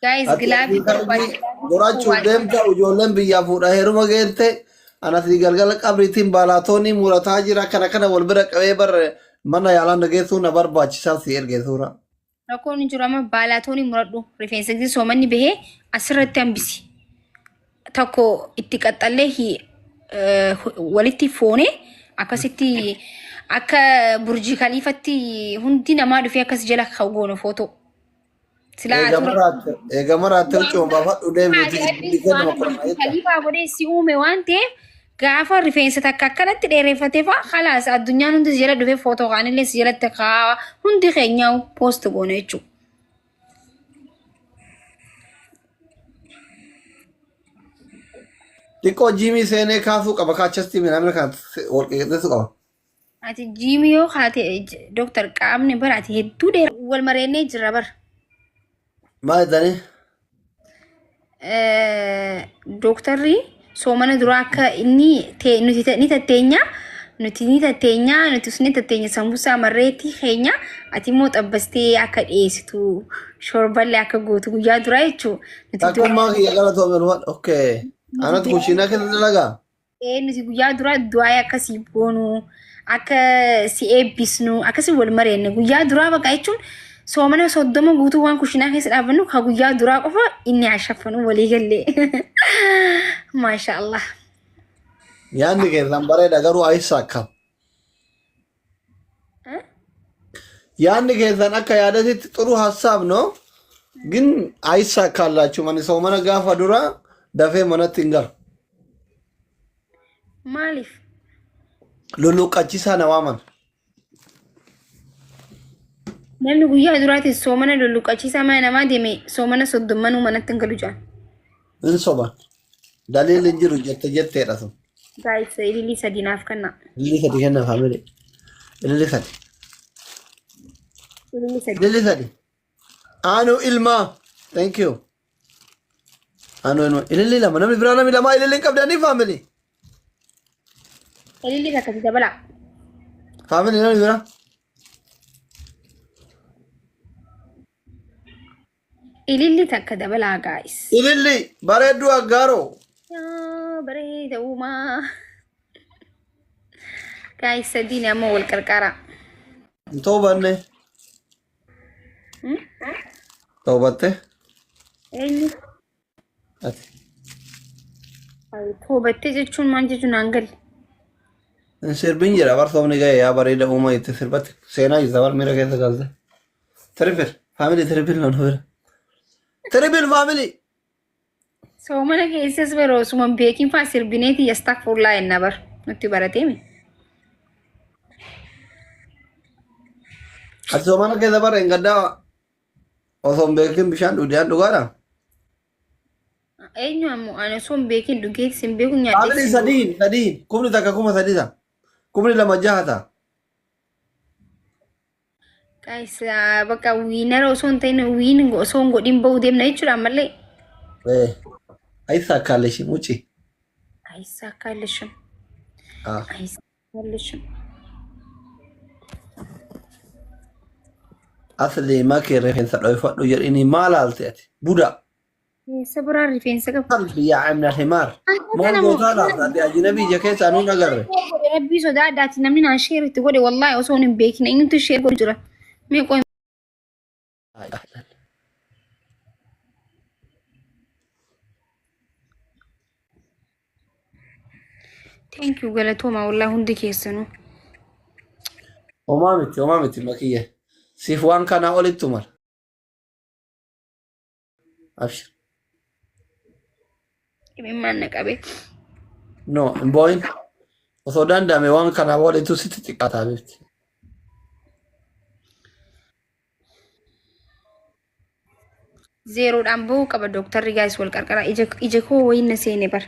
Guys, Ati gilaabii asii qalbii barbaachisa. gorachuuf deemta, ijoolleen biyyaa fuudha heeruma geette, anasii galgala qabriitiin baalaatoonii murataa jira, kana kana wal bira qabee bar mana yaalaa na geessuu na barbaachisaa si erge suura. Rakkoon hin jiru, amma baalaatoonii muradhu. Rifeensa gisee soomanni bahee asirratti hambisi. Tokko itti qaxxallee walitti foonee akkasitti akka Burjii Kaliifatti hundi namaa dhufee akkas jala goonu footoo. Silaa Eega ati maraatte, eega maraatte huccuma baafadhu deebi'uuti Ati itti kennama waan kudhan Burjii jetta. Kaliifaa godhee si uume waan ta'eef, gaafa rifeensa takka akkanatti dheereffatee fa'a, khalaas, addunyaan hundi si jala dhufee footoo kaanillee si jalatti kaa hundi keenyaa post goone jechuudha. Xiqqoo jiimii seenee kaasuu qaba, kaachasti minamina kana wal qixxeessuu qaba. Ati jiimii yoo kaate, dooktar, qaamni bara ati hedduu dheera wal mareennee jirra bara. Maal jettanii? Dooktarri soomana duraa akka inni nuti ni tatteenya, nuti ni tatteenya, nuti ni tatteenya, sambusaa marreetti keenya, ati immoo xabbastee akka dhiyeessitu, shorballee akka gootu guyyaa duraa jechuu. Nuti Takkummaa kiyya galatoome ulfaadha. Okay. Anatu kushiinaa keessa dalagaa? Nuti guyyaa duraa du'aa akka si goonu, akka si eebbisnu akkasii wal mareenne. Guyyaa duraa bakka jechuun soomana 30 guutuu waan kushinaa keessa dhaabannu, ka guyyaa duraa qofa inni haa shaffanu walii gallee. Maasha Allah. Yaadni keessan bareeda, garuu ayissa akkam. Yaadni keessan akka yaadatitti xuru hassaab no? Gin ayissa akkaallaachu mani soomana gaafa dura dafee manatti hin galu. Maaliif? Lulluqqachiisaa na waaman. Namni guyyaa duraatiin soomana lulluqqachiisaa mana namaa deeme soomana soddommanuu manatti hin galu jaan. Hin soban. Daliilli hin jiru, jette jetteedha sun. Guys, ililii sadii naaf kenna. Ililli sadi kenna, family. Ililli sadi. Ililii sadii. Ililli sadi. Anu ilmaa. Thank you. Anu ilma. Ililli lama. Namni biraa, namni lama ililli hin qabdanii, family. Ililii akkasii dabalaa. Family, namni biraa. Ililli takka dabalaa, guys. Ililli bareedduu aggaaroo. Yaa bareeda uumaa. Guys, sadiin amma wal qarqara. Hin toobanne. Toobatte. Eenyu? Ati. Toobattee jechuun maal jechuun naan galle. Hin sirbin jira bar, soomni ga'e, yaa bareeda uumaa itti sirbatti seenaa jirta bar, miira keessa galte. Triple family, triple nan hubira. Triple family. Soomana keessas bara osuma hin beekin faa sirbineeti astaghfirullah jenna bar, nutti barateemi. Ati soomana keessa bara hin gaddaa osoo hin beekin bishaan dhugdee dhugaadha. Eenyu ammoo ani osoo hin beekin dhugeetis hin beeku Family nyaadhees hin beeku. Sadiin sadiin 1000 3,000 ta'a. 2000 jaha ta'a. Guys, bakka winner osoo hin ta'in, win osoo hin godhin ba'uu deemna jechuudha ammallee. Eh. Ayisaakkaalleshi muci. Ayisaakkaalishim. Ah. Ayisaakkaalishim. Asli makee rifeensa dhoyfadhu jedhini, maal haalte ati? Buda. Eessa biraan rifeensa qabu? Qalbi yaa imna himaar. Maal gootaa laata? Ati ajnabii ija keessaa nuun agarre. Rabbii sodaadhaati, namni naan share itti godhe wallaahi osoo hin beekin eenyutu share godhu jira. Mee qoy. Thank you, galatooma wallaahi hundi keessanuu. Homaa miti, homaa miti makiyya. Siif waan kanaa olittu mala. Abshir. Imimmaan na qabe. No, hin boo'in. Osoo danda'ame waan kanaa olittu sitti xiqqaataa beekti. Zeeroodhaan bahuu qaba dooktarri, guys, wal qarqara, ija ija koo wayiin na seene bar.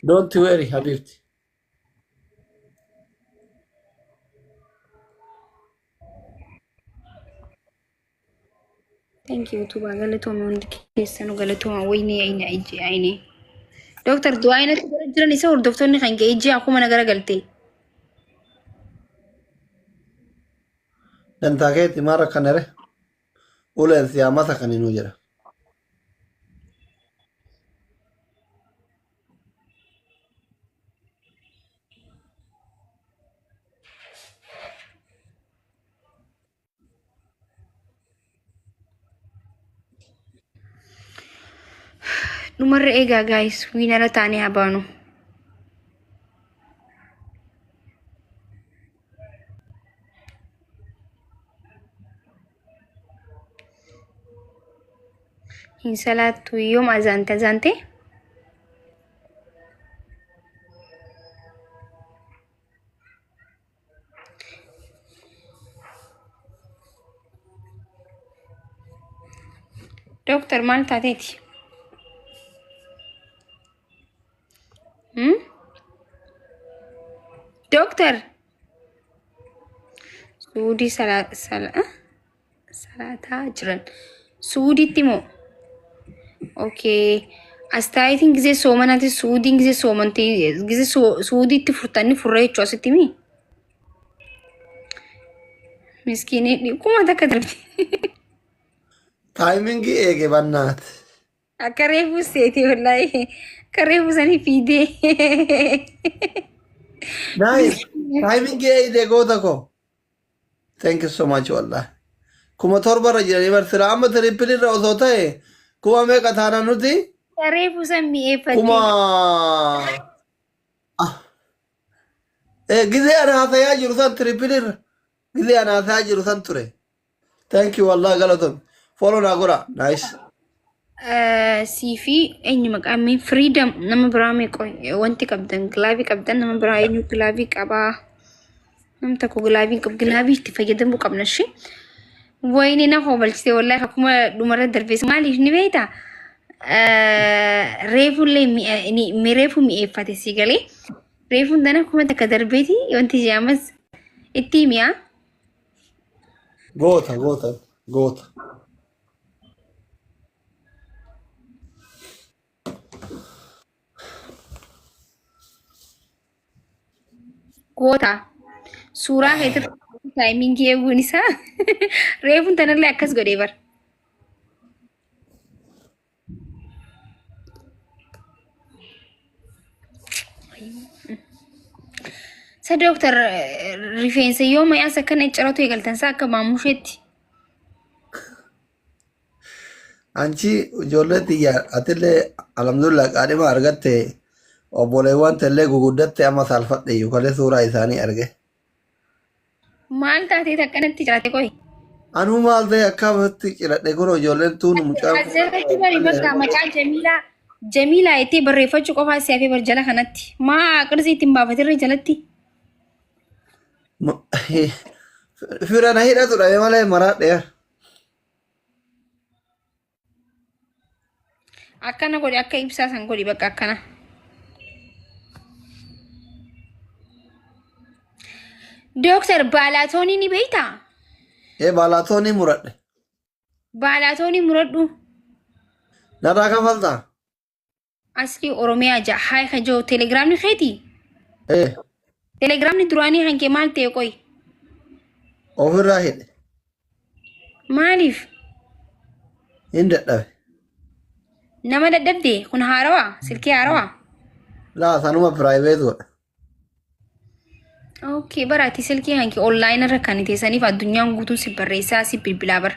Don't worry, habibti. Thank you Tuba, galatooma hundi keessanuu, galatooma. Wayinii ayina ijji ayinii. Dooktar, du'aa inatti godha jiran isa hordoftoonni kan kee ijji akkuma na garagalte. Dantaa keetti maal rakkanere? Uleen siyaa masa kaninuu jedha. Dhumarra eegaa gaayis wiinara taanee haa baanu. Hin salaattu yoom azaante azaante? Dooktar maal taateeti? Hmm? Dooktar Suudii salaataa jiran. Suudiitti moo? Okay. Astaayitiin gizee soomanaati suudiin gizee soomantee gizee suudiitti furtanni furree jechuu asitti mi? Miskiinii kuma takka darbe. Taayimingii eege bannaati. Akka reefuu seetee wallaahi. Akka reefuu sanii fiidee. Nice. Taayimingii eegde goota koo. Thank you so much wallahi. 7,000 irra jiranii bar sila amma triple irra osoo ta'e kuma meeqa taana nuti? Akka reefuu san mi'eeffattee. Kuma Ah. Gizee ana haasayaa jiru san triple irra. Gizee ana haasayaa jiru san ture. Thank you wallahi galatoom. Follow naa godha. Nice. Sii fi eenyu maqaan mee freedom nama biraa mee qoy wanti qabdan gilaavii qabdan nama biraa eenyu gilaavii qabaa nam tokko gilaavii qabu gilaavii itti fayyadamuu qabna ishee. Wayini na hoobalchite wallahi akkuma dhumarra darbees maaliif ni beektaa? Reefullee reefu mi'eeffate si galee reefuun tana 1000 darbeeti wanti ishee ammas itti mi'a. Goota goota goota. Goota. Suuraa keetirra taayimingii eeguun isaa reefuun tanallee akkas godhee bara. Sa dooktar rifeensa yoo mayaas akkana ciratu eegaltan sa akka maamusheetti. Anchi ijoollee tiyya atillee alhamdulillah qaadhima argatte obboleewwan tellee guguddatte amma saalfadhe iyyuu kalee suuraa isaanii arge. Maal taatee akkanatti cirate qoy? Anuu maal ta'e akkamatti ciradhe kun ijoolleen tuun mucaan kun Asirratti bari bakka maqaa Jamiilaa Jamiilaa jettee barreeffachuu qofaa si hafee bar jala kanatti. Maa qirsii ittiin baafatirra jalatti. Fira na hidhatu dhabe malee maraadhe. Akkana godhi akka ibsaa san godhi bakka akkana. Dooktar baalaatoonii ni beektaa? Ee baalaatoonii muradhe. Baalaatoonii muradhu. Narraa kafaltaa? Aslii Oromiyaa ja'a haay kajoo telegiraamni keetii? Ee Telegiraamni duraanii kan kee maal ta'e qoy? Ofirraa hidhe. Maaliif? Hin dadhabe. Nama dadhabde kun haarawaa? Silkii haarawaa? Laa sanuma piraayiveet godha. Okay, bara ati silkii kan kee online irra kan teessaniif addunyaan guutuun si barreessaa si bilbilaa bara.